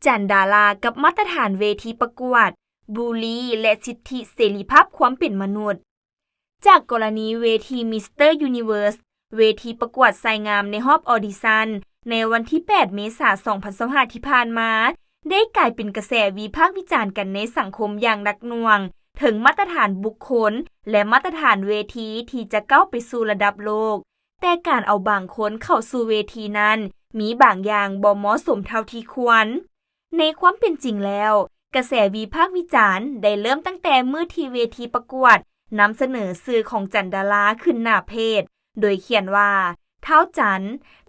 ຈັນດາລາກັບມາດຕະຖານເວທີປະກວດ, ບູລີ ແລະ ສິດທິເສລີພາບຄວາມເປັນມະນຸດ. ຈາກກໍລະນີເວທີ Mister Universe ເວທີປະກວດຊາຍງາມໃນຮອບອອດິຊັນ ໃນວັນທີແປດ ເມສາ ສອງພັນຊາວຫ້າ ທີ່ຜ່ານມາ ໄດ້ກາຍເປັນກະແສວິພາກວິຈານກັນໃນສັງຄົມຢ່າງໜັກໜ່ວງ ເຖິງມາດຕະຖານບຸກຄົນ ແລະ ມາດຕະຖານເວທີທີ່ຈະກ້າວໄປສູ່ລະດັບໂລກ. ແຕ່ການເອົາບາງຄົນເຂົ້າສູ່ເວທີນັ້ນ ມີບາງຢ່າງບໍ່ເໝາະສົມເທົ່າທີ່ຄວນ. ໃນຄວາມເປັນຈິງແລ້ວ, ກະແສວິພາກວິຈານໄດ້ເລີ່ມຕັ້ງແຕ່ມື້ທີ່ເວທີປະກວດນຳສະເໜີຊື່ຂອງຈັນດາລາຂຶ້ນໜ້າເພຈ, ໂດຍຂຽນວ່າ ທ້າວຈັນ,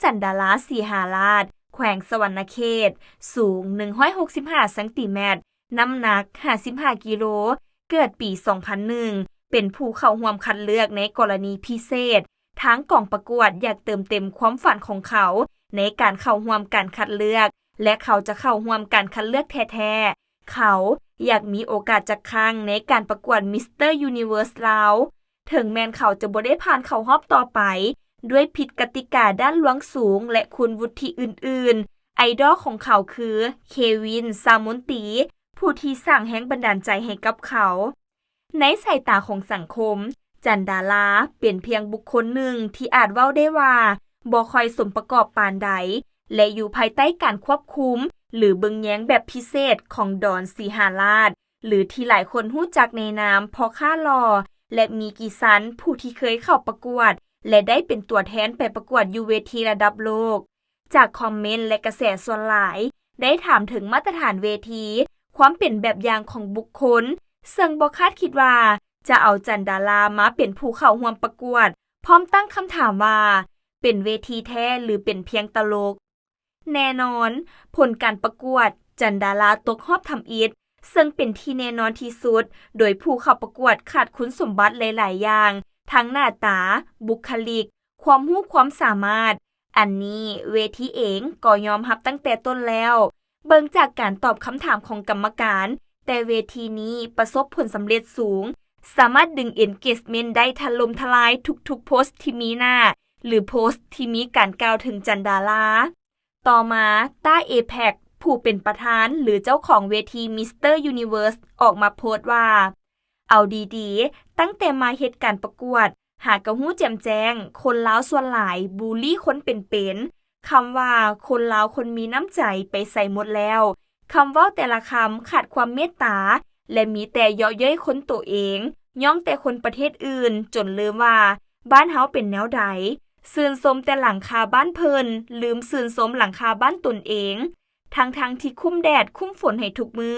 ຈັນດາລາ ສີຫາລາດ, ແຂວງສະຫວັນນະເຂດ, ສູງ ໜຶ່ງຮ້ອຍຫົກສິບຫ້າ ຊັງຕີແມັດ, ນ້ຳໜັກ ຫ້າສິບຫ້າ ກິໂລ, ເກີດປີ ສອງພັນໜຶ່ງ ເປັນຜູ້ເຂົ້າຮ່ວມຄັດເລືອກໃນກໍລະນີພິເສດ. ທາງກອງປະກວດຢາກເຕີມເຕັມຄວາມຝັນຂອງເຂົາໃນການເຂົ້າຮ່ວມການຄັດເລືອກ ແລະ ເຂົາຈະເຂົ້າຮ່ວມການຄັດເລືອກແທ້ໆ. ເຂົາຢາກມີໂອກາດຈັກຄັ້ງໃນການປະກວດ Mister Universe ລາວ. ເຖິງແມ່ນເຂົາຈະບໍ່ໄດ້ຜ່ານເຂົ້າຮອບຕໍ່ໄປ ດ້ວຍຜິດກະຕິກາດ້ານລວງສູງ ແລະ ຄຸນວຸດທິອື່ນໆ, ໄອດອລຂອງເຂົາຄື ເຄວິນ ຊາມົນຕີ ຜູ້ທີ່ສ້າງແຮງບັນດານໃຈໃຫ້ກັບເຂົາ. ໃນສາຍຕາຂອງສັງຄົມ, ຈັນດາລາເປັນພຽງບຸກຄົນໜຶ່ງທີ່ອາດເວົ້າໄດ້ວ່າບໍ່ຄ່ອຍສົມປະກອບປານໃດ ແລະ ຢູ່ພາຍໃຕ້ການຄວບຄຸມ ຫຼື ເບິ່ງແຍງແບບພິເສດຂອງດອນ ສີຫາລາດ ຫຼື ທີ່ຫຼາຍຄົນຮູ້ຈັກໃນນາມພໍ່ຄ້າຫຼໍ່ ແລະ ມີກີຊັນ ຜູ້ທີ່ເຄີຍເຂົ້າປະກວດ ແລະ ໄດ້ເປັນຕົວແທນໄປປະກວດຢູ່ເວທີລະດັບໂລກ. ຈາກຄອມເມັນ ແລະ ກະແສສ່ວນຫຼາຍ ໄດ້ຖາມເຖິງມາດຕະຖານເວທີ, ຄວາມເປັນແບບຢ່າງຂອງບຸກຄົນ, ເຊິ່ງບໍ່ຄາດຄິດວ່າຈະເອົາຈັນດາລາມາເປັນຜູ້ເຂົ້າຮ່ວມປະກວດ, ພ້ອມຕັ້ງຄຳຖາມວ່າ ເປັນເວທີແທ້ ຫຼື ເປັນພຽງຕະຫຼົກ? ແນ່ນອນ, ຜົນການປະກວດ, ຈັນດາລາຕົກຮອບທຳອິດ, ເຊິ່ງເປັນທີ່ແນ່ນອນທີ່ສຸດ, ໂດຍຜູ້ເຂົ້າປະກວດຂາດຄຸນສົມບັດຫຼາຍໆຢ່າງ, ທັງໜ້າຕາ, ບຸກຄະລິກ, ຄວາມຮູ້ຄວາມສາມາດ. ອັນນີ້ເວທີເອງກໍຍອມຮັບຕັ້ງແຕ່ຕົ້ນແລ້ວ. ເບິ່ງຈາກການຕອບຄຳຖາມຂອງກຳມະການ, ແຕ່ເວທີນີ້ປະສົບຜົນສຳເລັດສູງ, ສາມາດດຶງ engagement ໄດ້ຖະຫຼົ່ມທະລາຍທຸກໆໂພສທີ່ມີໜ້າ ຫຼື ໂພສທີ່ມີການກ່າວເຖິງຈັນດາລາ. ຕໍ່ມາ, ຕ້າ ເອແພັກ ຜູ້ເປັນປະທານ ຫຼື ເຈົ້າຂອງເວທີ Mister Universe ອອກມາໂພສວ່າ ເອົາດີໆ, ຕັ້ງແຕ່ມາເຮັດການປະກວດ, ຫາກະຮູ້ແຈ່ມແຈ້ງ, ຄົນລາວສ່ວນຫຼາຍບູລີຄົນເປັນໆ. ຄຳວ່າຄົນລາວຄົນມີນ້ຳໃຈໄປໃສໝົດແລ້ວ? ຄຳເວົ້າແຕ່ລະຄຳຂາດຄວາມເມດຕາ ແລະ ມີແຕ່ເຍາະເຍີ້ຍຄົນໂຕເອງ, ຍ້ອງແຕ່ຄົນປະເທດອື່ນ, ຈົນລືມວ່າບ້ານເຮົາເປັນແນວໃດ. ຊື່ນຊົມແຕ່ຫຼັງຄາບ້ານເພິ່ນ, ລືມຊື່ນຊົມຫຼັງຄາບ້ານຕົນເອງ, ທັງໆທີ່ຄຸ້ມແດດຄຸ້ມຝົນໃຫ້ທຸກມື້.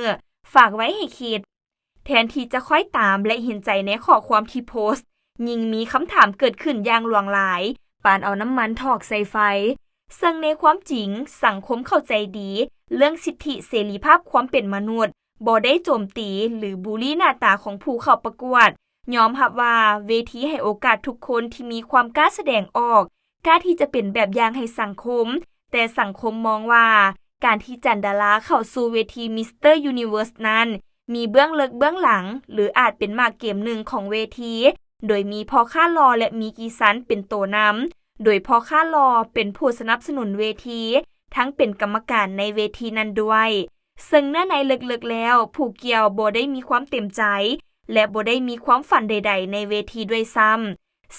ຝາກໄວ້ໃຫ້ຄິດ. ແທນທີ່ຈະຄອຍຕາມ ແລະ ເຫັນໃຈໃນຂໍ້ຄວາມທີ່ໂພສ, ຍິ່ງມີຄຳຖາມເກີດຂຶ້ນຢ່າງຫຼວງຫຼາຍ, ປານເອົານ້ຳມັນຖອກໃສ່ໄຟ. ເຊິ່ງໃນຄວາມຈິງ, ສັງຄົມເຂົ້າໃຈດີເລື່ອງສິດທິເສລີພາບຄວາມເປັນມະນຸດ, ບໍ່ໄດ້ໂຈມຕີ ຫຼື ບູລີໜ້າຕາຂອງຜູ້ເຂົ້າປະກວດ. ຍອມຮັບວ່າເວທີໃຫ້ໂອກາດທຸກຄົນທີ່ມີຄວາມກ້າສະແດງອອກ, ກ້າທີ່ຈະເປັນແບບຢ່າງໃຫ້ສັງຄົມ, ແຕ່ສັງຄົມມອງວ່າການທີ່ຈັນດາລາເຂົ້າສູ່ເວທີ Mister Universe ນັ້ນ ມີເບື້ອງເລິກເບື້ອງຫຼັງ ຫຼື ອາດເປັນໝາກເກມໜຶ່ງຂອງເວທີ, ໂດຍມີພໍ່ຄ້າຫຼໍ່ ແລະ ມີກີຊັນເປັນໂຕນຳ, ໂດຍພໍ່ຄ້າຫຼໍ່ເປັນຜູ້ສະໜັບສະໜູນເວທີ, ທັງເປັນກຳມະການໃນເວທີນັ້ນດ້ວຍ. ເຊິ່ງເນື້ອໃນເລິກໆແລ້ວ, ຜູ້ກ່ຽວບໍ່ໄດ້ມີຄວາມເຕັມໃຈ ແລະ ບໍ່ໄດ້ມີຄວາມຝັນໃດໆໃນເວທີດ້ວຍຊ້ຳ.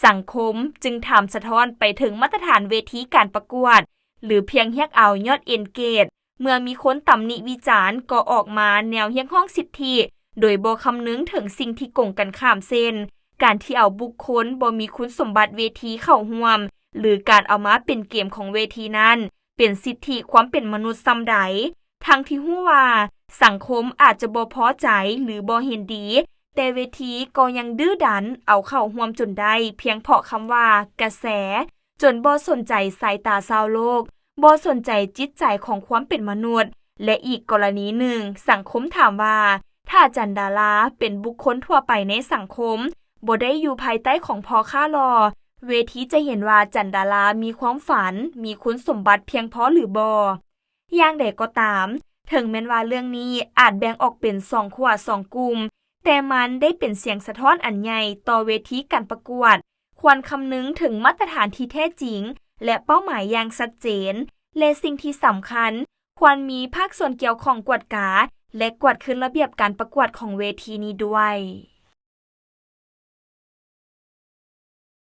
ສັງຄົມຈຶ່ງຖາມສະທ້ອນໄປເຖິງມາດຕະຖານເວທີການປະກວດ ຫຼື ພຽງຮຽກເອົາຍອດ engage. ເມື່ອມີຄົນຕຳໜິວິຈານກໍອອກມາແນວຮຽກຮ້ອງສິດທິ ໂດຍບໍ່ຄຳນຶງເຖິງສິ່ງທີ່ກົງກັນຂ້າມ ເຊັ່ນ ການທີ່ເອົາບຸກຄົນບໍ່ມີຄຸນສົມບັດເວທີເຂົ້າຮ່ວມ ຫຼື ການເອົາມາເປັນເກມຂອງເວທີນັ້ນ ເປັນສິດທິຄວາມເປັນມະນຸດສ່ຳໃດ? ທັງທີ່ຮູ້ວ່າສັງຄົມອາດຈະບໍ່ພໍໃຈ ຫຼື ບໍ່ເຫັນດີ, ແຕ່ເວທີກໍຍັງດື້ດັນເອົາເຂົ້າຮ່ວມຈົນໄດ້ ພຽງເພາະຄຳວ່າກະແສ, ຈົນບໍ່ສົນໃຈສາຍຕາຊາວໂລກ, ບໍ່ສົນໃຈຈິດໃຈຂອງຄວາມເປັນມະນຸດ. ແລະ ອີກກໍລະນີໜຶ່ງ, ສັງຄົມຖາມວ່າ ຖ້າຈັນດາລາເປັນບຸກຄົນທົ່ວໄປໃນສັງຄົມ, ບໍ່ໄດ້ຢູ່ພາຍໃຕ້ຂອງພໍ່ຄ້າຫຼໍ່, ເວທີຈະເຫັນວ່າຈັນດາລາມີຄວາມຝັນ, ມີຄຸນສົມບັດພຽງພໍຫຼືບໍ່? ຢ່າງໃດກໍຕາມ, ເຖິງແມ່ນວ່າເລື່ອງນີ້ອາດແບ່ງອອກເປັນສອງຂົ້ວສອງກຸ່ມ, ແຕ່ມັນໄດ້ເປັນສຽງສະທ້ອນອັນໃຫຍ່ຕໍ່ເວທີການປະກວດ. ຄວນຄຳນຶງເຖິງມາດຕະຖານທີ່ແທ້ຈິງ ແລະ ເປົ້າໝາຍຢ່າງຊັດເຈນ, ແລະ ສິ່ງທີ່ສຳຄັນ, ຄວນມີພາກສ່ວນກ່ຽວຂ້ອງກວດກາ ແລະ ກວດຄືນລະບຽບການປະກວດຂອງເວທີນີ້ດ້ວຍ.